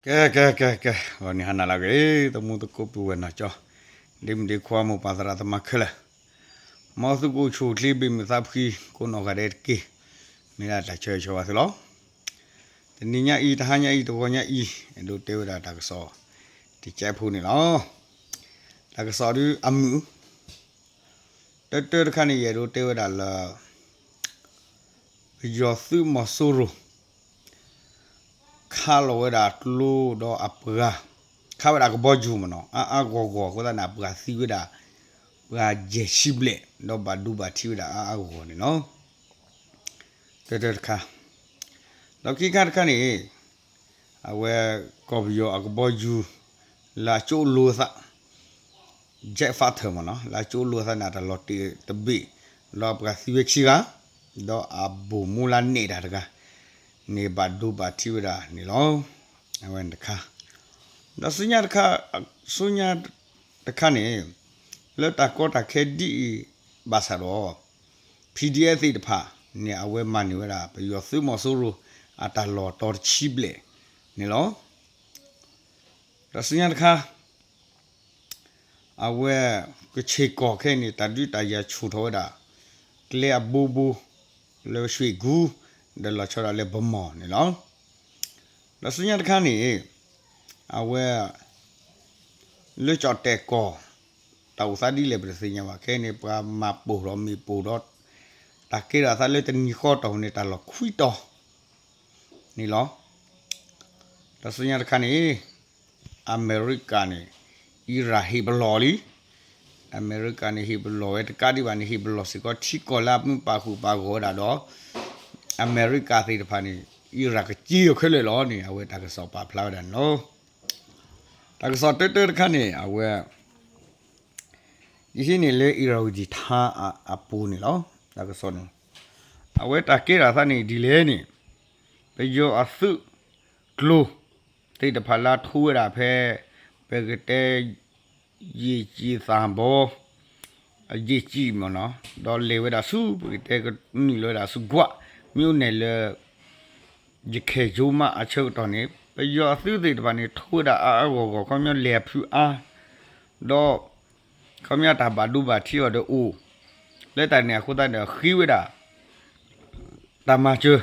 ကဲ ကဲ ကဲ ကဲ ဂီၤနံၤဟါနၤလၢအဂ့ၤ သမူသကိးပုၢ်ဝဲၢ်နီၢ်ကၠီ ဒ့မုၣ်ဒ့ခွါမိၢ်ပၢ်သရၣ်သမါခဲလၢာ်, မ်သုကအိၣ်ဆူၣ်အိၣ်ချ့ ဘ့ၣ်မုာ်သးဖှံ ကိးနီၢ်ဂၤဒဲးတက့ၢ်. မ့ၢ်ဒၣ်တၢ်ဆၢဂ့ၤဆၢဝါသုလီၤ. တနံၤညါအံၤ တဟါညါအံၤ တဂီၤညါအံၤ အဲၣ်ဒိးတဲဝဲဒၣ်တၢ်ကစီၣ် တကဲးဖိန့ၣ်လီၤ. တၢ်ကစီၣ်ဒုးအမုာ် တၢတၢတခါန့ၣ် ယအဲၣ်ဒိးတဲဝဲဒၣ်လၢ ပယီၤသုးမီၤစိရိၤ ခးလီၤဝဲဒၣ်ကျိဒီးအပှၤ ခးဝဲဒၣ်ကဘီယူၤမ့ၢ်နီၤ အါအါဂီၢ်ဂီၢ်အဃိသတးန့ၣ် အပှၤသံဝဲဒၣ် ပှၤယဲၢ်ဆံဘျဲၣ် ဒီးဘၣ်ဒိဘၣ်ထံးဝဲဒၣ်အါအါဂီၢ်ဂီၢ်န့ၣ်လီၤ. တၢတၢတခါ ဒီးခံခါတခါန့ၣ် အဝဲကီၢ်ပယီၤအကဘီယူၤ လၢအကၠိလိာ်သး jet fighter မ့ၢ်နီၤ လၢအကၠိလိာ်သးန့ၣ် အတၢ်လီၤတဲာ်တဘ့ၣ် ဒီးပှၤသံဝဲခံဂၤ ဒီးအဘိၣ်မူလၢနဲၣ်တၢ်တဂၤန့ၣ် ဘၣ်ဒိဘၣ်ထံးဝဲဒၣ်န့ၣ်လီၤ. အဝဲန့ၣ်တခါ ဒီးဆူညါတခါ ဆူညါတခါန့ၣ် လၢတၢ်ကီတၢ်ခဲဒ်အံၤဘၣ်ဆၣ်ဒီး PDF သ့ၣ်တဖၣ်န့ၣ် အဝဲမၤန့ၢ်ဝဲဒၣ် ပယီၤသုးမီၤစိရိၤ အတၢ်လီၢ်တီၤတဆံဘျဲၣ်န့ၣ်လီၤ. ဒီးဆူညါတခါ အဝဲ ကဆ့ၣ်ကီၢ်ခဲအံၤန့ၣ် တၢ်ဒုးတၢ်ယၤဆူၣ်ထီၣ်ဝဲဒၣ် ကျဲအဘိဘိ လၢရွှ့ၣ်ကူ ဒီးလီၤဆီဒၣ်လၢဗမီၢ်န့ၣ်လီၤ. ဒီးဆူညါတခါန့ၣ် အဝဲ လၢကၠီၣ်တဲၣ်ကီၢ် တၢ်အိၣ်သးဒ်လဲၣ်ပတသ့ၣ်ညါဘၣ် ခဲအံၤန့ၣ် ပှၤမၤပိာ်ထီၣ်မ့ၢ်ပိာ်ဒီး တၢ်ကဲထီၣ်သးလၢတနံၤဃီတီၢ်န့ၣ် တၢ်လီၢ်ခွံတီၤန့ၣ်လီၤ. ဒီးဆူညါတခါန့ၣ် အမဲရကၤန့ၣ် အံရၣ်ဟ့ၣ်ပလီၢ်လံ. အမဲရကၤန့ၣ် ဟ့ၣ်ပလီၢ်ဝဲတကးဒံးဘၣ်န့ၣ် ဟ့ၣ်ပလီၢ်စ့ၢ်ကီးထံကီၢ်လၢအမုၢ်ပာ်ဃုာ်ပာ်ဂီၤဝဲဒၣ်ဒီး အမဲရကၤသ့ၣ်တဖၣ်န့ၣ် အံရၣ်ကစ့အီၤခဲလၢာ်လီၤန့ၣ် အဝဲတၢ်ကစီၣ်ပာ်ဖျါဝဲဒၣ်န့ၣ်လီၤ. တၢ်ကစီၣ်တၢတၢတခါန့ၣ် အဝဲ ယဟံးန့ၢ်လၢ Irrawaddy ထါအပူၤန့ၣ်လီၤ. တၢ်ကစီၣ်န့ၣ် အဝဲတၢ်ကဲထီၣ်သးန့ၣ်ဒ်လဲၣ်န့ၣ် ပယီၤအသုးကျိၤသ့ၣ်တဖၣ်လၢအထိဝဲဒၣ်ဖဲ ပကတဲ ယ့ၢ်ကံသၣ်ဘီ အယ့ၢ်ကံမ့ၢ်နီၤ ဒီးလဲၤဝဲဒၣ်ဆူ ပကတဲကနုာ်လီၤဝဲဒၣ်ဆူကွး မ့ၢ်အိၣ်နဲၣ်လၢ ယခဲၣ်ယိမးအဆၢကတီၢ်န့ၣ် ပယီၤအသုးသ့ၣ်တဖၣ်န့ၣ် ထိဝဲဒၣ်အါအါဂီၢ်ဂီၢ် ခီပညီလဲၤအဖုအါ ဒီး ခီပညီတၢ်ဘၣ်ဒိဘၣ်ထံးအီၤဒီးအိၣ် လၢတၢ်န့ၣ်အဃိသတးဒီးဃ့ဝဲဒၣ် တၢ်မၤစၢၤ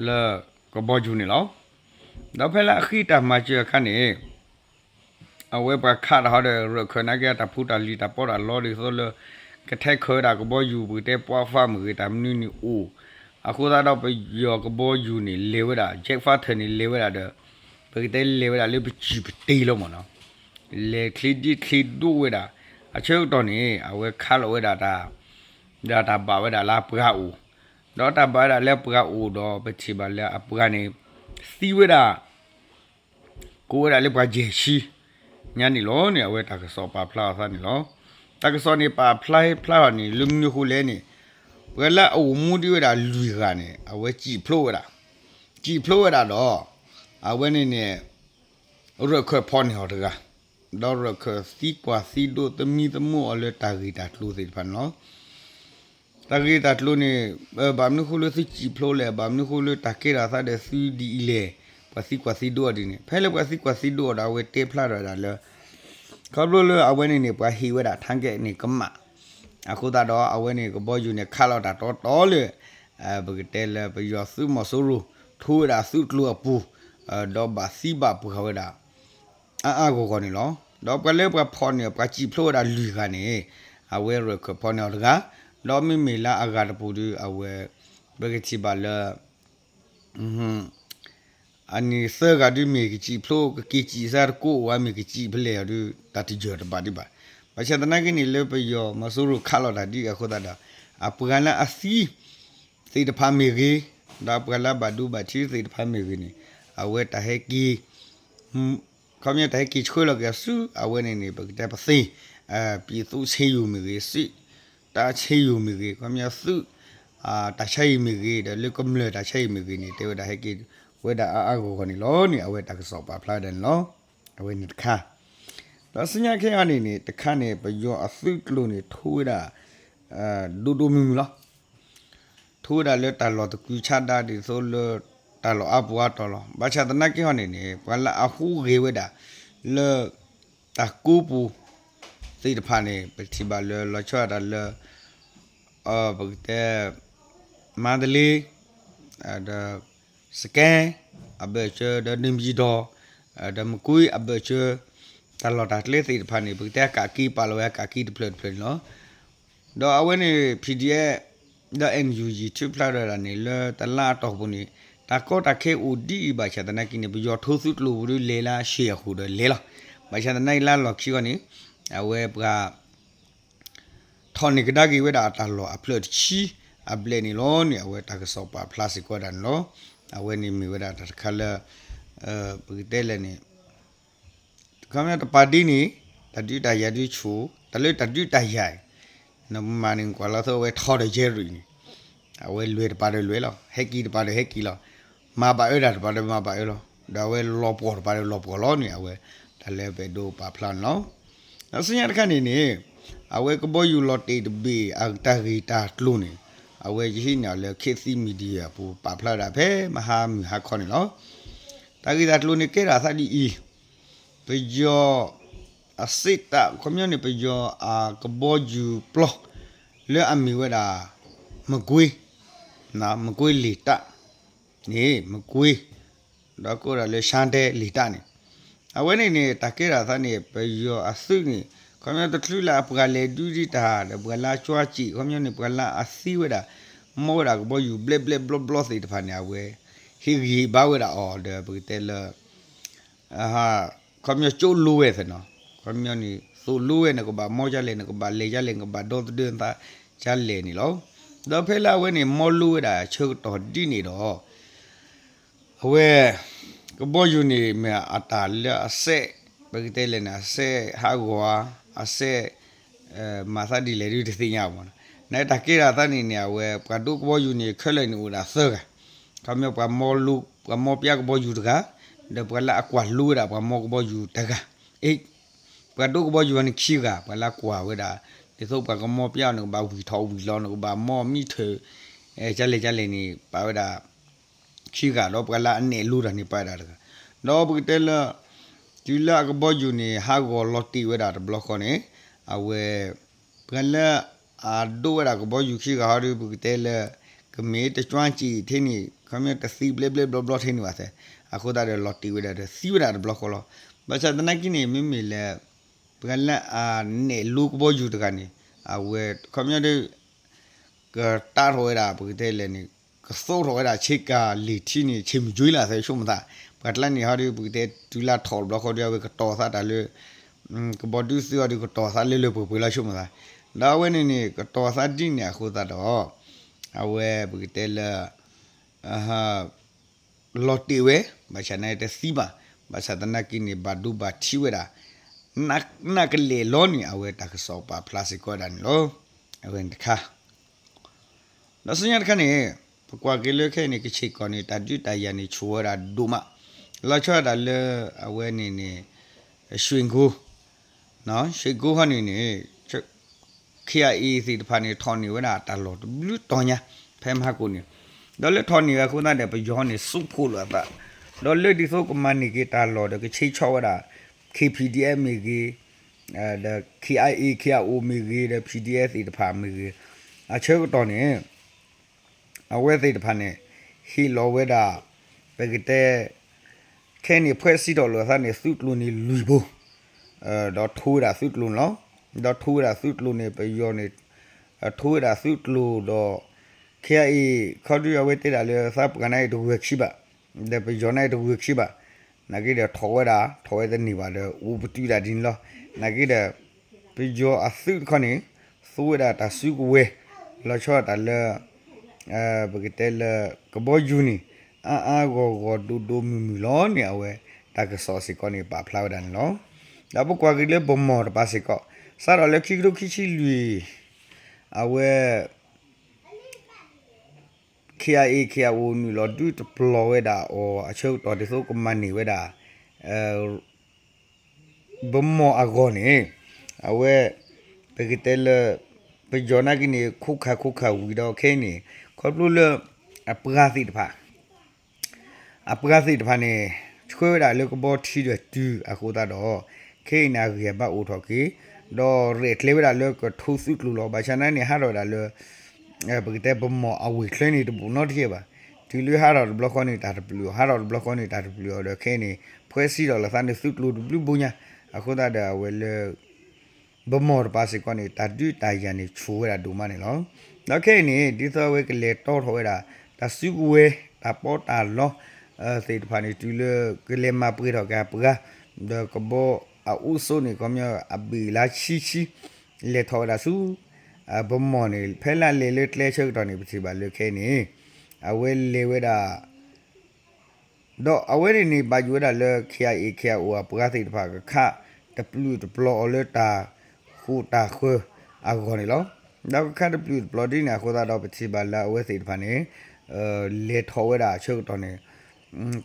လၢကဘီယူၤန့ၣ်လီၤ. ဒီးဖဲလၢအဃ့တၢ်မၤစၢၤအခါန့ၣ် အဝဲပှၤခးတၢ်ဟီဒီး ရၢၢ်ခၢၣ်နာ်က့တၢ်ဖိတၢ်လံၤတၢ်ပီးတၢ်လီဒ်သိးလၢ ကထဲခၢၣ်ဝဲဒၣ်ကဘီယူၤ ပကတဲပှၢ်ဖးမ့ၢ်ဂ့ၤ တၢ်မနုၤန့ၣ်အိၣ် အဃိသတးဒီးပယီၤကဘီယူၤန့ၣ် လဲၤဝဲဒၣ် jet fighter န့ၣ် လဲၤဝဲဒၣ်ဒီး ပကတဲလဲၤဝဲဒၣ်လၢပစံၣ်ပတ့လီၤမ့ၢ်နီၤ လဲၤချ့ဒ့ချ့ဒိၣ်ဝဲဒၣ် အဆၢကတီၢ်န့ၣ် အဝဲခးလီၤဝဲဒၣ်တၢ် ဒီးတၢ်ဘၣ်ဝဲဒၣ်လၢအပှၤအိၣ် ဒီးတၢ်ဘၣ်ဝဲဒၣ်လၢအပှၤအိၣ်ဒီး ပထံၣ်ဘၣ်လၢအပှၤန့ၣ် သံဝဲဒၣ် ကိးဝဲဒၣ်လၢပှၤယဲၢ်ဆံ ညါန့ၣ်လီၤန့ၣ် အဝဲတၢ်ကစီၣ်ပာ်ဖျါအသးန့ၣ်လီၤ. တၢ်ကစီၣ်န့ၣ်ပာ်ဖျါဟ့ဖျါထီၣ်န့ၣ် လၢမနုၤအဃိလဲၣ်န့ၣ် ပှၤလၢအအိၣ်မူဒံးဝဲဒၣ်လွံၢ်ဂၤန့ၣ် အဝဲစံၣ်ဖျိဝဲဒၣ် စံၣ်ဖျိဝဲဒၣ်ဒီး အဝဲန့ၣ်န့ၣ် ရၢၢ်ခၢၣ်ဖီၣ်န့ၢ်အီၤတဂၤ ဒီးရၢၢ်ခၢၣ်သံကွၢ်သံဒိးသမံသမိးအီၤလၢတၢ်ဂ့ၢ်တၢ်ကျိၤသ့ၣ်တဖၣ်န့ၣ်လီၤ. တၢ်ဂ့ၢ်တၢ်ကျိၤန့ၣ် ဘၣ်မနုၤဃိလၢသုစံၣ်ဖျိလဲၣ် ဘၣ်မနုၤဃိလၢတၢ်ကဲထီၣ်သးဒီးသုဒ်အံၤလဲၣ် ပှၤသံကွၢ်သံဒိးအီၤဒ်န့ၣ် ဖဲလၢပှၤသံကွၢ်သံဒိးအီၤဒီး အဝဲတဲဖျါထီၣ်ဝဲဒၣ်လၢ ခီဖျိလၢအဝဲန့ၣ်န့ၣ် ပှၤဟ့ၣ်ဝဲဒၣ် target န့ၣ်ကမၣ် အဃိသတးဒီး အဝဲန့ၣ်ကဘီယူၤန့ၣ် ခးလီၤတၢ်တီတီလၢ ပကတဲလၢပယီၤသုးမီၤစိရိၤ ထိဝဲဒၣ်သုးကျိၤအပူၤ ဒီးဘၣ်သံဘၣ်ပှၢ်ဝဲဒၣ် အါအါဂီၢ်ဂီၢ်န့ၣ်လီၤ. ဒီးပှၤလၢပှၤဖီၣ်န့ၢ် ပှၤစံၣ်ဖျိဝဲဒၣ်လွံၢ်ဂၤန့ၣ် အဝဲရၢၢ်ခၢၣ်ဖီၣ်န့ၢ်အီၤတဂၤ ဒီးမ့မ့ၢ်လၢအဂၤတပူၤဒီး အဝဲ ပကထံၣ်ဘၣ်လၢ အန့ၣ်သၢဂၤဒုးမ့ၢ်ကစံၣ်ဖျိ ကက့ၤစံၣ်စါတကိးဝဲ မ့ၢ်ကစံၣ်ဖဲလဲၣ်အီၤဒုး တၢ်တယၢၢ်တဘၣ်ဒံးဘၣ်. ဘၣ်ဆၣ်သနာ်က့န့ၣ် လၢပယီၤမီၤစိရိၤခးလီၤတၢ်ဒ်အဃိသတးဒီး အပှၤလၢအသံသ့ၣ်တဖၣ်မ့ၢ်ဂ့ၤ ဒီးအပှၤလၢအဘၣ်ဒိဘၣ်ထံးသ့ၣ်တဖၣ်မ့ၢ်ဂ့ၤန့ၣ် အဝဲတၢ်ဟဲက့ၤ ခီပညီတၢ်ဟဲက့ၤဆှၢလီၤက့ၤအီၤဆူ အဝဲန့ၣ်န့ၣ် ပကတဲပသ့ ပြည်သူ့ဆေးရုံ မ့ၢ်ဂ့ၤ စစ်တပ်ဆေးရုံ မ့ၢ်ဂ့ၤ ခီပညီသုး တၢ်ဆါဟံၣ်မ့ၢ်ဂ့ၤ ဒီးလၢကမျၢၢ်တၢ်ဆါဟံၣ်မ့ၢ်ဂ့ၤန့ၣ် တဲဝဲဒၣ်ဟဲက့ၤဝဲဒၣ်အါအါဂီၢ်ဂီၢ်န့ၣ်လီၤန့ၣ် အဝဲတၢ်ကစီၣ်ပာ်ဖျါဝဲဒၣ်န့ၣ်လီၤ. အဝဲန့ၣ်တခါ ဒီးဆူညါခဲအံၤန့ၣ်န့ၣ် တခါန့ၣ် ပယီၤအသုးကျိၤန့ၣ် ထိဝဲဒၣ် ဒိၣ်ဒိၣ်မုၢ်မုၢ်လီၤ. ထိဝဲဒၣ်လၢတၢ်လီၢ်သကုၤဆးဒးဒ်သိးလၢ တၢ်လီၢ်အါပူၤအါတီၤလီၤ. ဘၣ်ဆၣ်သနာ်က့ဟီန့ၣ်န့ၣ် ပှၤလၢအဟူးဂဲၤဝဲဒၣ် လၢ တၢ်ကိးပူၤ သ့ၣ်တဖၣ်န့ၣ် ပထံၣ်ဘၣ်လၢလီၤဆီဒၣ်တၢ်လၢ ပကတဲ မန္တလေး ဒီး စကဲ အဘၢၣ်စၢၤ ဒီး နေပြည်တော် ဒီး မကွေး အဘၢၣ်စၢၤ တၢ်လီၢ်တၢ်ကျဲသ့ၣ်တဖၣ်န့ၣ် ပကတဲအကးက့ၤ ပာ်လီၤဝဲအကးက့ၤတဖျၢၣ်တဖျၢၣ်န့ၣ်လီၤ. ဒီးအဝဲန့ၣ် PDF ဒီး NUG ထုးဖျါထီၣ်ဝဲဒၣ်န့ၣ် လၢတလါအတီၢ်ပူၤန့ၣ် တၢ်ကီတၢ်ခဲအိၣ်ဒ်အံၤ ဘၣ်ဆၣ်သနာ်က့န့ၣ် ပယီၤထိသူကျိၤပူၤဒုးလဲၤလၢအရှံအဃိဒီးလဲၤလီၤ. ဘၣ်ဆၣ်သနာ်က့လါလီၢ်ခံဃီန့ၣ် အဝဲပှၤ ထီၣ်န့ၢ်ကဒါက့ၤဝဲဒၣ်အတၢ်လီၢ်အဖျၢၣ်တဆံအဘျဲၣ်န့ၣ်လီၤန့ၣ် အဝဲတၢ်ကစီၣ်ပာ်ဖျါစ့ၢ်ကီးဝဲဒၣ်န့ၣ်လီၤ. အဝဲန့ၣ်မ့ၢ်ဝဲဒၣ်တၢ်တခါလၢ ပကတဲလဲၣ်န့ၣ် ခီပညီတပာ်ဒ်န့ၣ် တၢ်ဒုးတၢ်ယၤဒုးဆူၣ် တၢ်လၢတၢ်ဒုးတၢ်ယၤ နမၤန့ၣ်ကွၢ်လီၤသ့အဝဲထီၣ်ဒီးယဲရံၣ်န့ၣ် အဝဲလွဲၢ်တပၤဒီးလွဲၢ်လီၤ ဟဲက့ၤတပၤဒီးဟဲက့ၤလီၤ မၤဘၣ်အၢတၢ်တပၤဒီးမၤဘၣ်အၢလီၤ ဒီးအဝဲလီၤပှီၢ်တပၤဒီးလီၤပှီၢ်လီၤန့ၣ် အဝဲတၢ်လၢပအဲၣ်ဒိးပာ်ဖျါန့ၣ်လီၤ. ဒီးဆူညါတခါန့ၣ်န့ၣ် အဝဲကဘီယူၤလီၤတ့ၢ်တဘ့ၣ်အတၢ်ဂ့ၢ်တၢ်ကျိၤန့ၣ် အဝဲယဟံးန့ၢ်အီၤလၢ ခေတ်သစ် Media အပူၤ ပာ်ဖျါဝဲဒၣ်ဖဲမဟါမုၢ်ဟါခီန့ၣ်လီၤ. တၢ်ဂ့ၢ်တၢ်ကျိၤန့ၣ်ကဲထီၣ်အသးဒ်အံၤ ပယီၤ အစ့တၢး ခီပညီန့ၣ် ပယီၤအကဘီယူၤပျီ လၢအမ့ၢ်ဝဲဒၣ် မကွေး မကွေးလေတပ်န့ၣ် မကွေး ဒီးကအိၣ်ဒၣ်လၢ ရှမ်းတဲလေတပ်န့ၣ် အဝဲန့ၣ်န့ၣ် တၢ်ကဲထီၣ်အသးန့ၣ် ပယီၤအသုးန့ၣ် ခီပညီတချုးလၢအပှၤလဲၤဒုးဒံးတၢ် ဒီးပှၤလၢအ ကၠွကံး ခီပညီန့ၣ် ပှၤလၢအသံဝဲဒၣ် မီဝဲဒၣ်ကဘီယူၤဘျဲၣ်ဘျဲၣ်ဘျီဘျီသ့ၣ်တဖၣ်န့ၣ် အဝဲ ဟ့ၣ်ဂံၢ်ဘါဝဲဒၣ်အီၤ ဒီးပကတဲလၢ ခီပညီကၠိလိဝဲသ့ၣ်နီၤ ခီပညီန့ၣ် သိၣ်လိဝဲ နကဘၣ်မီဒ်လဲၣ် နကဘၣ်လဲၤဒ်လဲၣ် နကဘၣ်ဒီသဒၢနသးဒ်လဲၣ်န့ၣ်လီၤ. ဒီးဖဲလၢအဝဲန့ၣ် မီလိဝဲဒၣ်ဆၢကတီၢ်ဒ်န့ၣ်ဒီး အဝဲ ကဘီယူၤန့ၣ် မ့ၢ်အတၢ်လၢအစဲး ပကတဲလဲၣ်န့ၣ် အစဲးဟးဂီၤဧါ အစဲး မၤသးဒ်လဲၣ်ဒုးတသ့ၣ်ညါဘၣ်နီၤ. နတၢ်ကဲထီၣ်အသးန့ၣ်န့ၣ် အဝဲပှၤဒိကဘီယူၤန့ၣ် ခဲလၢာ်န့ၣ်အိၣ်ဒၣ်သၢဂၤ ခီပညီပှၤမီလိ ပှၤမီပျါကဘီယူၤတဂၤ ဒီးပှၤလၢအကွၢ်လိဝဲဒၣ်ပှၤမီကဘီယူၤတဂၤ အ့ ပှၤဒိကဘီယူၤန့ၣ်ခံဂၤ ပှၤလၢအကွၢ်ဝဲဒၣ် ဒ်သိးပှၤကမီပျါအီၤ နကဘၣ်ဝံၢ်ထီၣ်ဝံၢ်လီၤ နကဘၣ်မီမံထၢၣ် ကလဲၣ်ကလဲၣ်န့ၣ် ပာ်ဝဲဒၣ် ခံဂၤ ဒီးပှၤလၢအနဲၣ်လိတၢ်န့ၣ် ပာ်ဝဲဒၣ်တဂၤ ဒီးပကတဲလၢ တုၤလၢအကဘီယူၤန့ၣ် ဟးဂီၤလီၤတ့ၢ်ဝဲဒၣ်တဘျီဃီန့ၣ် အဝဲ ပှၤလၢအဒိဝဲဒၣ်ကဘီယူၤခံဂၤဟီဒီး ပကတဲလၢ ကမ့ၢ်တကၠွကံးထဲန့ၣ် ခီပညီတသံဘျဲၣ်ဘျဲၣ်ဘျီဘျီထဲန့ၣ်ဘၣ်သ့ၣ် အဃိသတးဒီးလီၤတ့ၢ်ဝဲဒၣ်ဒီးသံဝဲဒၣ်တဘျီဃီလီၤ. ဘၣ်ဆၣ်သနာ်က့န့ၣ် မ့မ့ၢ်လၢ ပှၤလၢအနဲၣ်လိကဘီယူၤတဂၤန့ၣ် အဝဲ ခီပညီဒီး ကတးထီၣ်ဝဲဒၣ် ပကတဲလဲၣ်န့ၣ် ကသိးထီၣ်ဝဲဒၣ်ဆ့ကၤလံာ်ထံန့ၣ် ဆ့ၣ်မုၢ်ကွံလၢ်သ့ဆိကမိၣ်သး ပှၤကျါန့ၣ်ဟီဒီး ပကတဲတုၤလၢထီၣ်တဘျီဃီဒီး အဝဲကတီၤသးတၢ်လၢ ကဘီဒုးသုးအီၤဒီးကတီၤသးလၢလၢပှဲၤပှဲၤလီၤဆိကမိၣ်သး ဒီးအဝဲန့ၣ်န့ၣ် ကတီၤသးဒ်န့ၣ်အဃိသတးဒီး အဝဲပကတဲလၢ လီၤတ့ၢ်ဝဲ ဘၣ်ဆၣ်သနာ်က့တသံဘၣ် ဘၣ်ဆၣ်သနာ်က့န့ၣ် ဘၣ်ဒိဘၣ်ထံးဝဲဒၣ် နးကလဲာ်လီၤန့ၣ် အဝဲတၢ်ကစီၣ်ပာ်ဖျါစ့ၢ်ကီးဝဲဒၣ်န့ၣ်လီၤ. အဝဲန့ၣ်တခါ ဒီးဆူညါတခါန့ၣ် ပကွၢ်က့ၤလၢခဲအံၤန့ၣ် ကဆ့ၣ်ကီၢ်န့ၣ် တၢ်ဒုးတၢ်ယၤန့ၣ် ဆူၣ်ဝဲဒၣ်ဒိၣ်မး လီၤဆီဒၣ်တၢ်လၢ အဝဲန့ၣ်န့ၣ် ရွှေကုန်း ရွှေကုန်းဟီန့ၣ်န့ၣ် KIA သ့ၣ်တဖၣ်န့ၣ် ထီၣ်န့ၢ်ဝဲဒၣ်တၢ်လီၢ်တဘျုးတီၤညါ ဖဲမဟါကိၣ်န့ၣ် ဒီးလၢထီၣ်န့ၢ်ဝဲအဃိသတးဒီး ပယီၤန့ၣ် စူးဖှိၣ်လိာ်အသး ဒီးလၢဒ်သိးကမၤန့ၢ်က့ၤတၢ်လီၢ်ဒီး ကဆ့ဆီဝဲဒၣ် KPDF မ့ၢ်ဂ့ၤ ဒီး KIA KIO မ့ၢ်ဂ့ၤ ဒီး PDF သ့ၣ်တဖၣ်မ့ၢ်ဂ့ၤ အဆၢကတီၢ်န့ၣ် အဝဲသ့ၣ်တဖၣ်န့ၣ် ဟ့ၣ်လီၤဝဲဒၣ် ပကတဲ ခဲအံၤန့ၣ် ဖှဲးစံးထီၣ်လိာ်အသးန့ၣ် သုးကျိၤန့ၣ်လွံၢ်ဘိ ဒီးထိဝဲဒၣ်သုးကျိၤန့ၣ်လီၤ. ဒီးထိဝဲဒၣ်သုးကျိၤန့ၣ် ပယီၤန့ၣ် ထိဝဲဒၣ်သုးကျိၤဒီး KIA ခီဒုးအဝဲတဲဒၣ်လၢသးပှၢ်န့ၣ်တဂုၤခံဘၣ် ဒီးပယီၤန့ၣ်တဂုၤခံဘၣ် နာ်က့ဒီးထီၣ်ဝဲဒၣ် ထီၣ်ဝဲတန့ၢ်ဘၣ်ဒီး အိၣ်ပတုာ်ဒၣ်ဒ်န့ၣ်လီၤ. နာ်က့ဒီး ပယီၤအသုးတခီန့ၣ် သူဝဲဒၣ်တၢ်စုကဝဲၤ လီၤဆီဒၣ်တၢ်လၢ ပကတဲလၢ ကဘီယူၤန့ၣ် အါအါဂီၢ်ဂီၢ်ဒိၣ်ဒိၣ်မုၢ်မုၢ်လီၤန့ၣ် အဝဲတၢ်ကစီၣ်စ့ၢ်ကီးန့ၣ် ပာ်ဖျါဝဲဒၣ်န့ၣ်လီၤ. ဒီးပကွၢ်က့ၤလၢဗန်းမော်တပၤစ့ၢ်ကီး စးထီၣ်လၢခံကထိခံဆံလွံၢ် အဝဲ KIA KIO နုာ်လီၤဒုးတပျီၤဝဲဒၣ်အီၤအဆၢကတီၢ်ဒ်သိးကမၤန့ၢ်ဝဲဒၣ် ဗန်းမော်အဂီၢ်န့ၣ် အဝဲ ပကတဲလၢ ပယီၤနာ်က့န့ၣ် ခိးခးခိးခးဝံၤဒီးခဲအံၤန့ၣ် ခီဖျိလၢ အပှၤသ့ၣ်တဖၣ် အပှၤသ့ၣ်တဖၣ်န့ၣ် ဆှၢဝဲဒၣ်လၢကဘီထံဒီးတုၤအဃိသတးဒီး ခဲအံၤန့ၣ်အဂံၢ်အဘါအိၣ်ထီၣ်က့ၤ ဒီးရဲၣ်ကျဲၤဝဲဒၣ်လၢကထိသုးကျိၤလီၤ. ဘၣ်ဆၣ်သနာ်က့န့ၣ် ဟးထီၣ်ဝဲဒၣ်လၢ ပကတဲပမီၢ်အဝ့ၢ်ချၢန့ၣ်တဘူၣ်နီတစဲးဘၣ်. တုၤလၢဟးထီၣ်တဘျီဃီန့ၣ် တၢ်တပျုာ်အီၤ, ဟးထီၣ်တဘျီဃီန့ၣ် တၢ်တပျုာ်အီၤဒီး ခဲအံၤန့ၣ် ဖှဲစံဒီးလီၤသးန့ၣ် သုးကျိၤတဘျုးဘိညါ, အဃိသတးဒီးအဝဲလၢ ပမီၢ်တပၤစ့ၢ်ကီးန့ၣ် တၢ်ဒုးတၢ်ယၤန့ၣ်ဆူၣ်ဝဲဒၣ်ဒိၣ်မးန့ၣ်လီၤ. ဒီးခဲအံၤန့ၣ် ဒ်သိးအဝဲကလဲၤတီထီၣ်ဝဲဒၣ် တၢ်စုကဝဲၤ တၢ်ပီးတၢ်လီ သ့ၣ်တဖၣ်န့ၣ် တုၤလၢကလဲၤမၤပှဲၤထီၣ်က့ၤအပှၤ ဒီးကဘီအအိၣ်ဆိးန့ၣ် ခီပညီအဘ့ၣ်လါဆံဆံ လဲၤထီၣ်ဝဲဒၣ်ဆူ ပမီၢ်န့ၣ် ဖဲလၢအလဲၤလၢကျဲဆၢကတီၢ်န့ၣ် ပထံၣ်ဘၣ်လၢခဲအံၤန့ၣ် အဝဲလဲၤဝဲဒၣ် ဒီးအဝဲန့ၣ်န့ၣ် ဘၣ်ယိၣ်ဝဲဒၣ်လၢ ခ့ၣ်အါအ့ၣ် ခ့ၣ်အအိၣ် အပှၤသ့ၣ်တဖၣ် ကခးတပျုာ်တပျီၤအီၤလၢတၢ်ဃိၣ်တၢ်ဃၢၤအဂီၢ်န့ၣ်လီၤ. ဒီးကခးတပျုာ်တပျီၤဒ်န့ၣ်အဃိသတးဒီး ပထံၣ်ဘၣ်လၢအဝဲသ့ၣ်တဖၣ်န့ၣ် လဲၤထီၣ်ဝဲဒၣ်အဆၢကတီၢ်န့ၣ်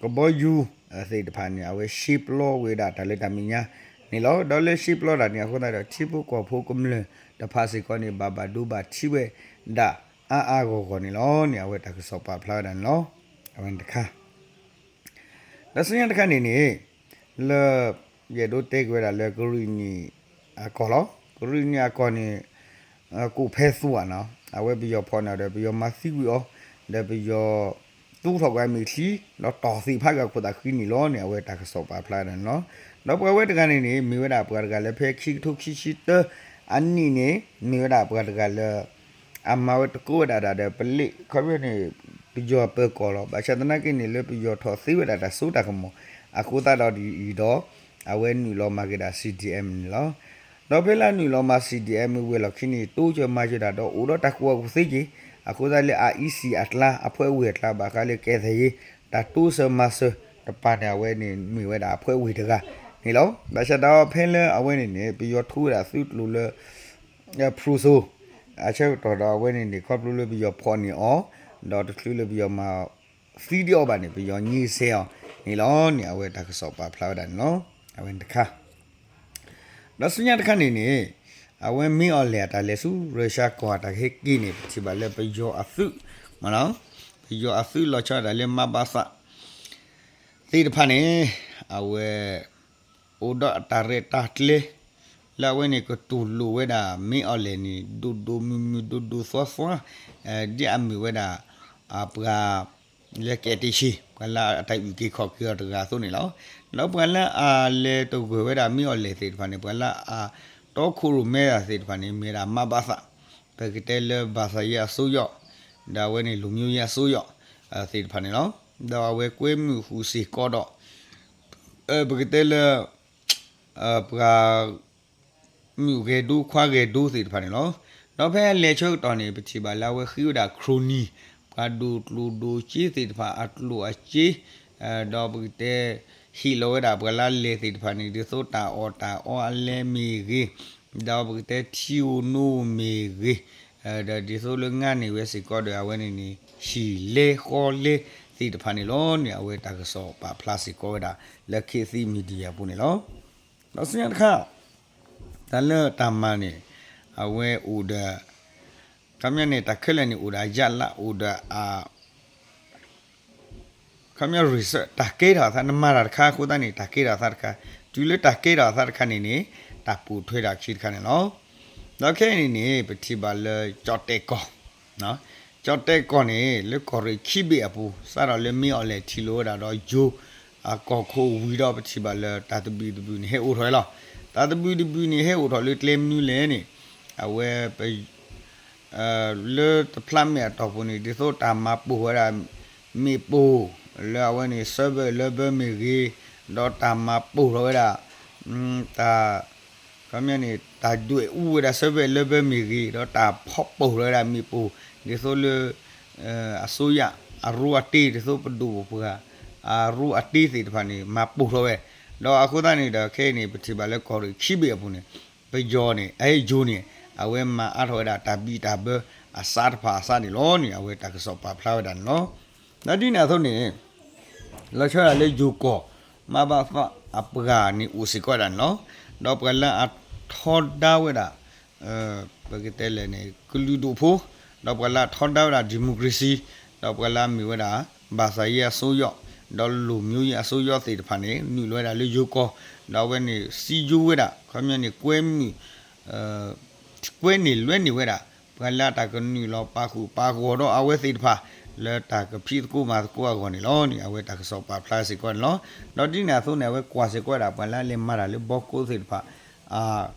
ကဘီယူၤသ့ၣ်တဖၣ်န့ၣ် အဝဲရှဲပျီဝဲဒၣ်တၢ်လၢတၢ်မဲာ်ညါန့ၣ်လီၤ. ဒီးလၢရှဲပျီတၢ်န့ၣ်အဃိသတးဒီး ထံဖိကီၢ်ဖိကမျၢၢ်တဖၣ်စ့ၢ်ကီးန့ၣ် ဘၣ်ဘၣ်ဒိဘၣ်ထံးဝဲဒၣ်အါအါဂီၢ်ဂီၢ်န့ၣ်လီၤန့ၣ် အဝဲတၢ်ကစီၣ်ပာ်ဖျါဝဲဒၣ်န့ၣ်လီၤ. အဝဲန့ၣ်တခါ ဒီးဆူညါတခါန့ၣ်န့ၣ် လၢ ယအဲၣ်ဒိးတဲက့ၤဝဲဒၣ်လၢကရံၣ်နံၣ်အကီၢ်လီၤ. ကရံၣ်နံၣ်အကီၢ်န့ၣ် ကိးဖဲသူဧါနီၤ အဝဲပယီၤဖီၣ်န့ၢ်ဒီး ပယီၤမၤသံကွံာ်အီၤ ဒီးပယီၤ သူထီၣ်ကွံာ်အမဲာ်ချံ ဒီးတီၢ်သ့ၣ်ဖးက့ၤအခိၣ်သးဃံန့ၣ်လီၤန့ၣ် အဝဲတၢ်ကစီၣ်ပာ်ဖျါဝဲဒၣ်န့ၣ်လီၤ. ဒီးပှၤဝဲတဂၤန့ၣ်န့ၣ် မ့ၢ်ဝဲဒၣ်ပှၤတဂၤလၢဖဲခံကထိခံဆံတၢအနံၣ်န့ၣ် မ့ၢ်ဝဲဒၣ်ပှၤတဂၤလၢ အမၤဝဲတကိးဝဲဒၣ်တၢ်ဒီး ပလ့းခီဖျိန့ၣ် ပယီၤပၢၤကီၢ်လီၤ. ဘၣ်ဆၣ်သနာ်က့န့ၣ် လၢပယီၤထီၣ်သ့ဝဲဒၣ်တၢ်စိတၢ်ကမီၤ အဃိသတးဒီးအံၤဒီး အဝဲနုာ်လီၤမၤက့ၤဒၣ် C D M န့ၣ်လီၤ. ဒီးဖဲလၢအနုာ်လီၤမၤ C D M ဝံၤအလီၢ်ခံန့ၣ် တိစၢၤမၤစၢၤတၢ်ဒီးအိၣ်ဒီးတၢ်ကူၣ်ဘၣ်ကူၣ်သ့က့ၤ အဃိသတးလၢ R E C အကျါ အဖှဲးဝ့ၢ်အကျါ ဘၣ်ဃးလၢကဲသဲးယ့ တၢ်တိစၢၤမၤစၢၤတပၤန့ၣ် အဝဲန့ၣ်မ့ၢ်ဝဲဒၣ်အဖှဲးဝ့ၢ်တဂၤန့ၣ်လီၤ. ဘၣ်ဆၣ်ဒီးဖဲလၢအဝဲန့ၣ်န့ၣ် ပယီၤထူဝဲဒၣ်သုးကျိၤလၢ ဖရူစိၤ အဆၢကတီၢ်ဒီးအဝဲန့ၣ်န့ၣ် ခီဖျိလၢပယီၤဖီၣ်န့ၢ်အီၤ ဒီးတချုးလၢပယီၤမၤသံဒံးအီၤဘၣ်န့ၣ် ပယီၤညံးဆဲးအီၤန့ၣ်လီၤန့ၣ် အဝဲတၢ်ကစီၣ်ပာ်ဖျါဝဲဒၣ်န့ၣ်လီၤ. အဝဲန့ၣ်တခါ ဒီးဆူညါတခါန့ၣ်န့ၣ် အဝဲမ့ၢ်အီၤလဲၣ်အတၢ်လဲၤဆူ ရၢရှါကီၢ်အတၢ်ကဟဲက့ၤန့ၣ် ပထံၣ်ဘၣ်လၢပယီၤအသုး မ့ၢ်နီၤ ပယီၤအသုးလီၤဆီဒၣ်တၢ်လၢ မဘသ သ့ၣ်တဖၣ်န့ၣ် အဝဲ အိၣ်ဒီးအတၢ်ရဲၣ်တၢ်ကျဲၤ လၢအဝဲန့ၣ်ကတူၢ်လိာ်ဝဲဒၣ်မ့ၢ်အီၤလဲၣ်န့ၣ် ဒိၣ်ဒိၣ်မုၢ်မုၢ်ဒိၣ်ဒိၣ်သွါသွါ ဒ်အမ့ၢ်ဝဲဒၣ် ပှၤ လၢကဲတ့ၢ်ဆံ ပှၤလၢအတၢ်အုၣ်က့ၤခီၣ်က့ၤအီၤတဂၤအသိးန့ၣ်လီၤ. ဒီးပှၤလၢအလဲၤတဂၢၢ်ဝဲဒၣ်မ့ၢ်အီၤလဲၣ်သ့ၣ်တဖၣ်န့ၣ် ပှၤလၢအတီခိၣ်ရိၣ်မဲဒၣ်သ့ၣ်တဖၣ်န့ၣ် မ့ၢ်ဝဲဒၣ် မဘသ ပကတဲလၢ ဘာသာရေးအစိုးရ ဒီးအဝဲန့ၣ် လူမျိုးရေးအစိုးရ သ့ၣ်တဖၣ်န့ၣ်လီၤ. ဒီးအဝဲကွဲမုာ်ဃုာ်စ့ၢ်ကီးဒီး ပကတဲလၢ ပှၤ မုၣ်ဂဲၤဒိခွါဂဲၤဒိသ့ၣ်တဖၣ်န့ၣ်လီၤ. ဒီးဖဲအလဲၤဆၢကတီၢ်န့ၣ် ပထံၣ်ဘၣ်လၢအဝဲဃ့ဝဲဒၣ် ခရိၣ်နံၣ် ပှၤဒိၣ်ကျိၣ်ဒိၣ်စ့သ့ၣ်တဖၣ်အကျိၣ်အစ့ ဒီးပကတဲ ဟ့ၣ်လီၤဝဲဒၣ်ပှၤလၢအလဲၤသ့ၣ်တဖၣ်န့ၣ် ဒ်သိးတၢ်အီၣ်တၢ်အီအလဲမ့ၢ်ဂ့ၤ, ဒီးပကတဲထံဧိၤနိဧိၤမ့ၢ်ဂ့ၤ, ဒီးဒ်သိးလၢငါန့ၢ်ဝဲစ့ၢ်ကီးဒီး အဝဲန့ၣ်န့ၣ် ဟံၣ်လဲဃီလဲသ့ၣ်တဖၣ်န့ၣ်လီၤန့ၣ် အဝဲတၢ်ကစီၣ်ပာ်ဖျါစ့ၢ်ကီးဝဲဒၣ် လၢ ခေတ်သစ် Media အပူၤန့ၣ်လီၤ. ဒီးဆူညါတခါ တၢ်လၢတၢ်မၤန့ၣ် အဝဲအိၣ်ဒီး ခီပညီန့ၣ် တၢ်ခဲလၢာ်န့ၣ် အိၣ်ဒီးအရလဒ် အိၣ်ဒီးအ ခီပညီ research တၢ်ကဲထီၣ်အသး နမၤတၢ်တခါအဃိသတးန့ၣ် တၢ်ကဲထီၣ်အသးတခါ, တုၤလၢတၢ်ကဲထီၣ်အသးတခါန့ၣ်န့ၣ် တၢ်ပိာ်ထွဲဒၣ်ခံတခါန့ၣ်လီၤ. ဒီးခဲအံၤန့ၣ်န့ၣ် ပထံၣ်ဘၣ်လၢ ကၠီၣ်တဲၣ်ကီၢ် ကၠီၣ်တဲၣ်ကီၢ်န့ၣ် လၢကီၢ်ရ့ၣ်ခံဘ့ၣ်အပူၤ စးထီၣ်လၢမ့ၢ်အီၤလဲၣ်ထံၣ်လိာ်ဝဲဒၣ်ဒီးယိၤ အကီၢ်ခိၣ်ဝံၤဒီး ပထံၣ်ဘၣ်လၢတၢ်သဘံၣ်သဘုၣ်န့ၣ် ဟဲအိၣ်ထီၣ်လီၤ. တၢ်သဘံၣ်သဘုၣ်န့ၣ် ဟဲအိၣ်ထီၣ်လၢကျဲမနုၤလဲၣ်န့ၣ် အဝဲ လၢတဖျးမဲာ်အတီၢ်ပူၤန့ၣ် ဒ်သိးတၢ်မၤပိာ်ဝဲဒၣ် မ့ၣ်ပိၢ် လၢအဝဲန့ၣ် seven eleven မ့ၢ်ဂ့ၤ, ဒီးတၢ်မၤပိာ်ထီၣ်ဝဲဒၣ် တၢ် ခီပညီန့ၣ် တၢ်ဒွဲၣ်အူဝဲဒၣ် seven eleven မ့ၢ်ဂ့ၤ, ဒီးတၢ်ဖီၣ်ပိာ်ထီၣ်ဝဲဒၣ်မ့ၣ်ပိၢ် ဒ်သိးလၢ အစိုးရ အရူအတ့ ဒ်သိးပဒိၣ်ပပှၢ် အရူအတ့သ့ၣ်တဖၣ်န့ၣ် မၤပိာ်ထီၣ်ဝဲ, ဒီးအဃိသတးန့ၣ်ဒီး ခဲအံၤန့ၣ် ပထံၣ်ဘၣ်လၢကီၢ်ရ့ၣ်ခံဘ့ၣ်အပူၤန့ၣ် ပယီၤန့ၣ် အဟဲယိၤန့ၣ် အဝဲမၤအါထီၣ်ဝဲဒၣ်တၢ်ဘံၣ်တၢ်ဘၢအစးတဖၣ်အစးန့ၣ်လီၤန့ၣ် အဝဲတၢ်ကစီၣ်ပာ်ဖျါဝဲဒၣ်န့ၣ်လီၤ. ဒီးဒ်န့ၣ်အသိးန့ၣ် လီၤဆီဒၣ်လၢယိၤကီၢ် မဘသ အပှၤန့ၣ်အိၣ်စ့ၢ်ကီးဝဲဒၣ်န့ၣ်လီၤ. ဒီးပှၤလၢအထီဒါဝဲဒၣ် ပကတဲလဲၣ်န့ၣ် ကလုာ်ဒူၣ်ဖိ, ဒီးပှၤလၢအထီဒါဝဲဒၣ် democracy, ဒီးပှၤလၢအမ့ၢ်ဝဲဒၣ် ဘာသာရေးအစိုးရ ဒီးလူမျိုးရေးအစိုးရသ့ၣ်တဖၣ်န့ၣ် နုာ်လီၤဝဲဒၣ်လၢယိၤကီၢ်, ဒီးအဝဲန့ၣ် စည်းရုံး ဝဲဒၣ် ခီပညီန့ၣ် ကွဲမုာ် ကွဲန့ၢ်လွဲန့ၢ်ဝဲဒၣ် ပှၤလၢအတၢ်ကနုာ်လီၤပာ်ဃုာ်ပာ်ဂီၤဒီးအဝဲသ့ၣ်တဖၣ် လၢတၢ်ကဖံးသကိးမၤသကိးအဂီၢ်န့ၣ်လီၤန့ၣ် အဝဲတၢ်ကစီၣ်ပာ်ဖျါစ့ၢ်ကီးန့ၣ်လီၤ. ဒီးဒ်န့ၣ်အသိးန့ၣ် အဝဲကွၢ်စ့ၢ်ကီးဝဲဒၣ် ပှၤလၢအလဲၤမၤတၢ်လၢဘီကိးသ့ၣ်တဖၣ်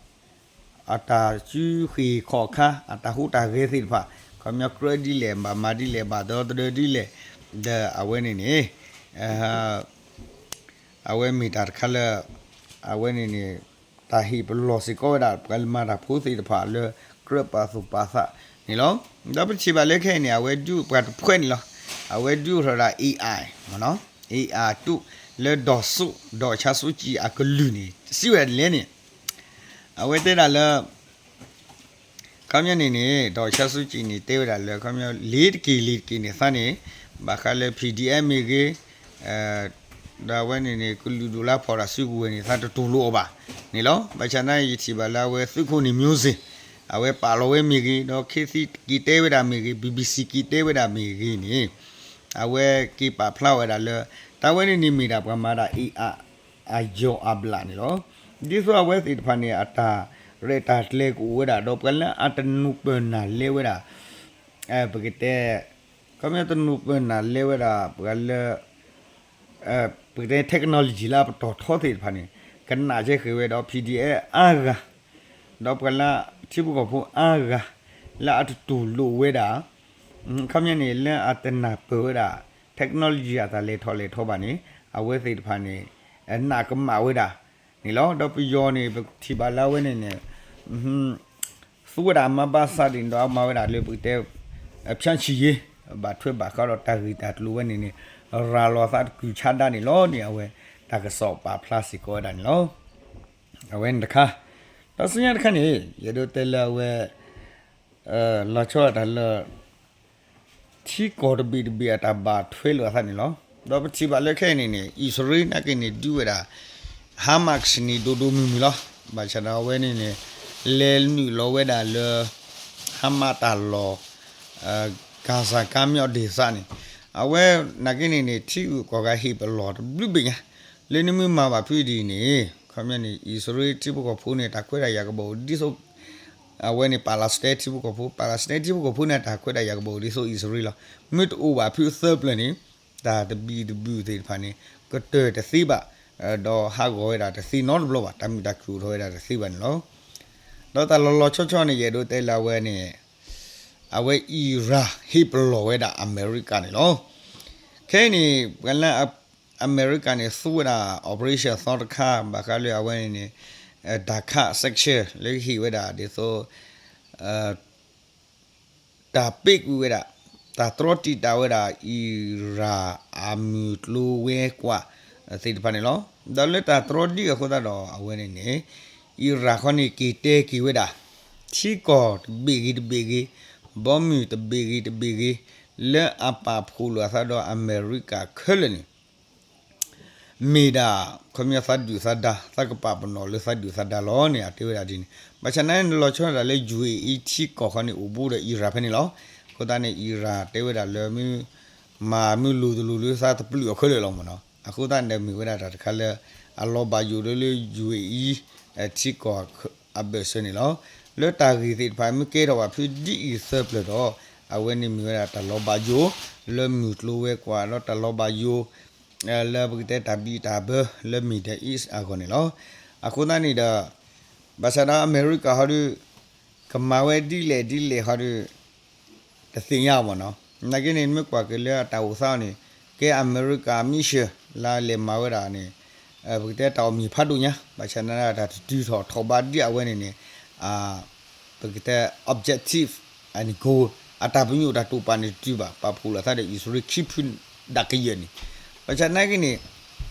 အတၢ်စုဃ့ၢ်ခီၣ်ခါ အတၢ်ဟူးတၢ်ဂဲၤသ့ၣ်တဖၣ် ခီပညီကြၢးဒ်လဲၣ် ဘၣ်မၤဒ်လဲၣ် ဘၣ်ဒီသဒၢဒ်လဲၣ် ဒီးအဝဲန့ၣ်န့ၣ် အဝဲမ့ၢ်တၢ်တခါလၢ အဝဲန့ၣ်န့ၣ် တၢ်ဟ့ၣ်ပလီၢ်စ့ၢ်ကီးဝဲဒၣ် ပှၤလၢမၤတၢ်ဖိသ့ၣ်တဖၣ်လၢ ကြၢးပာ်သူၣ်ပာ်သးန့ၣ်လီၤ. ဒီးပထံၣ်ဘၣ်လၢခဲအံၤန့ၣ် အဝဲဒုးပှၤတဖုန့ၣ်လီၤ. အဝဲဒုးအိၣ်ထီၣ်ဝဲဒၣ် AI မ့ၢ်နီၤ AI တူၢ်လၢ ဒေါ်စု ဒေါ်အောင်ဆန်းစုကြည် အကလုၢ်န့ၣ် စံးဝဲဒၣ်ဒ်လဲၣ်န့ၣ် အဝဲတဲဒၣ်လၢ ခီပညီန့ၣ်န့ၣ် ဒေါ်အောင်ဆန်းစုကြည် န့ၣ် တဲဝဲဒၣ်လၢ ခီပညီ လ့ၤတက့ၤလ့ၤတက့ၤန့ၣ်သးန့ၣ် ဘၣ်ဃးလၢ PDF မ့ၢ်ဂ့ၤ ဒီးအဝဲန့ၣ်န့ၣ် ကလုာ်ဒူၣ်လၢဖီၣ်တၢ်စုကဝဲၤန့ၣ် သးတတူၢ်လိာ်အီၤဘၣ်န့ၣ်လီၤ. ဘၣ်ဆၣ်သနာ်က့ ယထံၣ်ဘၣ်လၢအဝဲသုးခိၣ်န့ၣ် မျိုးစေ့ အဝဲပာ်လီၤဝဲမ့ၢ်ဂ့ၤ ဒီးခ့သံက့ၤတဲဝဲဒၣ်မ့ၢ်ဂ့ၤ BBC က့ၤတဲဝဲဒၣ်မ့ၢ်ဂ့ၤန့ၣ် အဝဲက့ၤပာ်ဖျါဝဲဒၣ်လၢ တၢ်ဝဲန့ၣ်န့ၣ်မ့ၢ်ဒၣ်ပှၤမၤဒၣ် AI အယီၢ်အဘျၣ်န့ၣ်လီၤ. ဒ်သိးအဝဲသ့ၣ်တဖၣ်န့ၣ် အတၢ်ရဲၣ်တၢ်ကျဲၤကအိၣ်ဝဲဒၣ် ဒီးပှၤလၢအတနူၤပၢၢ်နၢ်လဲဝဲဒၣ် ပကတဲ ခီပညီတနူၤပၢၢ်နၢ်လဲဝဲဒၣ် ပှၤလၢ ပကတဲ technology လၢအပတီၢ်ထီသ့ၣ်တဖၣ်န့ၣ် ကနၣ်ကဲဃဲၤဝဲဒီး PDF အါဂၤ ဒီးပှၤလၢထံဖိကီၢ်ဖိအါဂၤ လၢအတတူၢ်လိာ်ဝဲဒၣ် ခီပညီန့ၣ် လၢအတနၢ်ပၢၢ်ဝဲဒၣ် technology အတၢ်လဲၤထီၣ်လဲၤထီဘၣ်န့ၣ် အဝဲသ့ၣ်တဖၣ်န့ၣ် နာ်ကမၣ်ဝဲဒၣ်န့ၣ်လီၤ. ဒီးပယီၤန့ၣ် ပထံၣ်ဘၣ်လၢအဝဲန့ၣ်န့ၣ် သူဝဲဒၣ်အမါဘၣ်ဆၣ်ဒ်န့ၣ်ဒီး အမၤဝဲဒၣ်လၢပကတဲ ဖြန့်ချိရေး ဘၣ်ထွဲဘၣ်ဃးဒီးတၢ်ဂ့ၢ်တၢ်ကျိၤဝဲန့ၣ်န့ၣ် ရၤလီၤသးတကုၢ်ဆါဒါန့ၣ်လီၤန့ၣ် အဝဲတၢ်ကစီၣ်ပာ်ဖျါစ့ၢ်ကီးဝဲဒၣ်န့ၣ်လီၤ. အဝဲန့ၣ်တခါ ဒီးဆူညါတခါန့ၣ် ယအဲၣ်ဒိးတဲလၢအဝဲ လီၤဆီဒၣ်တၢ်လၢ ထံကီၢ်တဘ့ၣ်တဘ့ၣ်အတၢ်ဘၣ်ထွဲလိာ်အသးန့ၣ်လီၤ. ဒီးပထံၣ်ဘၣ်လၢခဲအံၤန့ၣ်န့ၣ် အံၣ်စရ့လးနာ်က့န့ၣ် ဒုးဝဲဒၣ် Hamas န့ၣ် ဒိၣ်ဒိၣ်မုၢ်မုၢ်လီၤ. ဘၣ်ဆၣ်ဒီးအဝဲန့ၣ်န့ၣ် လဲၤနုာ်လီၤဝဲဒၣ်လၢ Hamas တၢ်လီၢ် Gaza ကါမျီၣ်ဒ့ၣ်သးန့ၣ် အဝဲနာ်က့န့ၣ်န့ၣ် ထံဂုၤကီၢ်ဂၤဟ့ၣ်ပလီၢ်တဘျုးဘ့ၣ်ညါ လၢနမ့ၢ်မၤဘၣ်ဖုဒ်အံၤန့ၣ် ခီပညီန့ၣ် အံၣ်စရ့လးထံဖိကီၢ်ဖိန့ၣ် တၢ်ခွဲးတၢ်ယာ်ကဘီအိၣ်ဒ်သိး အဝဲန့ၣ် Palestine ထံဖိကီၢ်ဖိ Palestine ထံဖိကီၢ်ဖိန့ၣ် တၢ်ခွဲးတၢ်ယာ်ကဘီအိၣ်ဒ်သိးအံၣ်စရ့လးလီၤ. မ့ၢ်တအိၣ်ဘၣ်ဖုသၢပျၢၤန့ၣ် တၢ်တဘံၣ်တဘုၣ်သ့ၣ်တဖၣ်န့ၣ် ကတၢၢ်တသ့ဘၣ် ဒီးဟးဂီၤဝဲဒၣ်တသ့နီတဘျီဘၣ် တၢ်မုာ်တၢ်ခုၣ်အိၣ်ထီၣ်ဝဲဒၣ်တသ့ဘၣ်န့ၣ်လီၤ. ဒီးတၢ်လီၤလီၤဆီဆီန့ၣ် ယအဲၣ်ဒိးတဲလၢအဝဲန့ၣ် အဝဲအံရၣ်ဟ့ၣ်ပလီၢ်ဝဲဒၣ်အမဲရကၤန့ၣ်လီၤ. ခဲအံၤန့ၣ် ပှၤလၢအမဲရကၤန့ၣ် သူဝဲဒၣ် operation သီတခါ ဘၣ်ဃးလၢအဝဲန့ၣ်န့ၣ် တၢ်ခး sanction လၢဟ့ၣ်ဝဲဒၣ်ဒ်သိး တၢ်ပ့းကွံာ်ဝဲဒၣ် တၢ်တြီတံာ်တာ်ဝဲဒၣ် အံရၣ်အမုၢ်ကျိၤဝဲၤကွာ်သ့ၣ်တဖၣ်န့ၣ်လီၤ. ဒီးလၢတၢ်တြီဒံးအဃိသတးဒီး အဝဲန့ၣ်န့ၣ် အံရၣ်ခီန့ၣ် က့ၤတဲက့ၤဝဲဒၣ် ထံကီၢ်တဘ့ၣ်ဂ့ၤတဘ့ၣ်ဂ့ၤ ဘီမုၢ်တဘ့ၣ်ဂ့ၤတဘ့ၣ်ဂ့ၤ လၢအပာ်ဖှိၣ်လိာ်အသးဒီးအမဲရကၤခဲလၢာ်န့ၣ် မ့ၢ်ဒၣ် ခီပညီသးဒုၣ်သးဒါ သးကပာ်ပနီၣ်လၢသးဒုၣ်သးဒါလီၤန့ၣ် အတဲဝဲဒၣ်ဒ်န့ၣ်. ဘၣ်ဆၣ်နာ်န့ၣ် လီၤဆီဒၣ်တၢ်လၢ ယူၣ်အ့အံ ထံကီၢ်ခီန့ၣ် အိၣ်ဘူးဒီးအံရၣ်ဖဲန့ၣ်လီၤ. အဃိသတးန့ၣ် အံရၣ်တဲဝဲဒၣ်လၢ မ့ၢ်မၤမ့ၢ်လိၤတလိၤလၢသးတပျုာ်အီၤခဲလၢာ်လီၤမ့ၢ်နီၤ. အဃိသတးန့ၣ် မ့ၢ်ဝဲဒၣ်တၢ်တခါလၢ အလီၤဘၣ်ယိၣ်လၢလၢ ယူၣ်အ့အံ ထံကီၢ်အဘၢၣ်စၢၤန့ၣ်လီၤ. လၢတၢ်ဂ့ၢ်သ့ၣ်တဖၣ် မ့ၢ်ကဲထီၣ်ဘၣ်ဖုဒ်အံၤသၢပျၢၤဒီး အဝဲန့ၣ်မ့ၢ်ဝဲဒၣ်တၢ်လီၤဘၣ်ယိၣ် လၢမုၢ်ကျိၤဝဲၤကွာ် ဒီးတၢ်လီၤဘၣ်ယိၣ် လၢပကတဲတၢ်ဘံၣ်တၢ်ဘၢလၢ Middle East အဂီၢ်န့ၣ်လီၤ. အဃိသတးန့ၣ်ဒီး ဘၣ်ဆၣ်ဒီးအမဲရကၤဟီဒီး ကမၤဝဲဒ်လဲၣ်ဒ်လဲၣ်ဟီဒီး တသ့ၣ်ညါမ့ၢ်နီၤ. နာ်က့န့ၣ် မ့ၢ်ကွၢ်က့ၤလၢအတၢ်အိၣ်သးန့ၣ် ကဲအမဲရကၤ mission လၢလဲၤမၤဝဲဒၣ်န့ၣ် ပကတဲတၢ်အိၣ်မံၤဖးဒိၣ်ညါ ဘၣ်ဆၣ်နာ်က့ တၢ်တတုၤထီၣ်ထီၣ်ဘးဒ်အဝဲန့ၣ်န့ၣ် ပကတဲ objective and goal အတၢ်ပညိၣ်တၢ်တိာ်ပာ်န့ၣ်တတုၤဘၣ် ပာ်ဖှိၣ်လိာ်သးဒီးအံၣ်စရ့လးခံဖုဒၣ်ကယဲၢ်န့ၣ်. ဘၣ်ဆၣ်နာ်က့န့ၣ်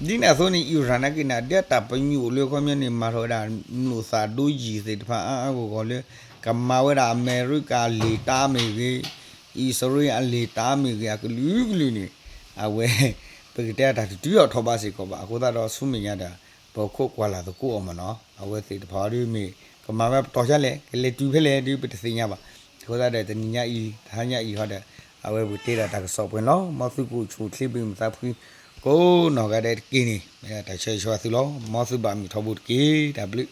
ဒ်န့ၣ်အသိးန့ၣ် အံရၣ်နာ်က့န့ၣ် ဒ်အတၢ်ပညိၣ်လၢခီပညီန့ၣ် မၤထီၣ်ဝဲဒၣ် မျိာ်သၣ်ဒိယံၤသ့ၣ်တဖၣ်အါအါဂီၢ်ဂီၢ်လၢ ကမၤဝဲဒၣ်အမဲရကၤအလံာ်တၢ်မ့ၢ်ဂ့ၤ အံၣ်စရ့လးအလံာ်တၢ်မ့ၢ်ဂ့ၤ အကလုာ်ကလုာ်န့ၣ် အဝဲ ပကတဲတၢ်တတုၤထီၣ်ထီၣ်ဘးစ့ၢ်ကီးဘၣ်. အဃိသတးဒီးဆူမဲာ်ညါဒီး ပခိးကွၢ်လၢ်သကိးအီၤမ့ၢ်နီၤ အဝဲသ့ၣ်တဖၣ်ဒီးမ့ၢ် ကမၤဝဲပတီၢ်ဒ်လဲၣ် ကလဲၤတုၤဖဲလဲၣ်ဒီးပတသ့ၣ်ညါဘၣ်. အဃိသတးဒီးတနံၤညါအံၤ တဟါညါအံၤဟီဒီး အဝဲပကတဲဒၣ်တၢ်ကစီၣ်ပှဲၤန့ၣ်လီၤ. မ်သုကအိၣ်ဆူၣ်အိၣ်ချ့ ဘၣ်မုာ်သးဖှံ ကိးနီၢ်ဂၤဒဲးတက့ၢ်န့ၣ် မ့ၢ်ဒၣ်တၢ်ဆၢဂ့ၤဆၢဝါသုလီၤ. မ်သုဘၣ်မုာ်ထီဘိတက့ၢ်. တၢ်ဘျုး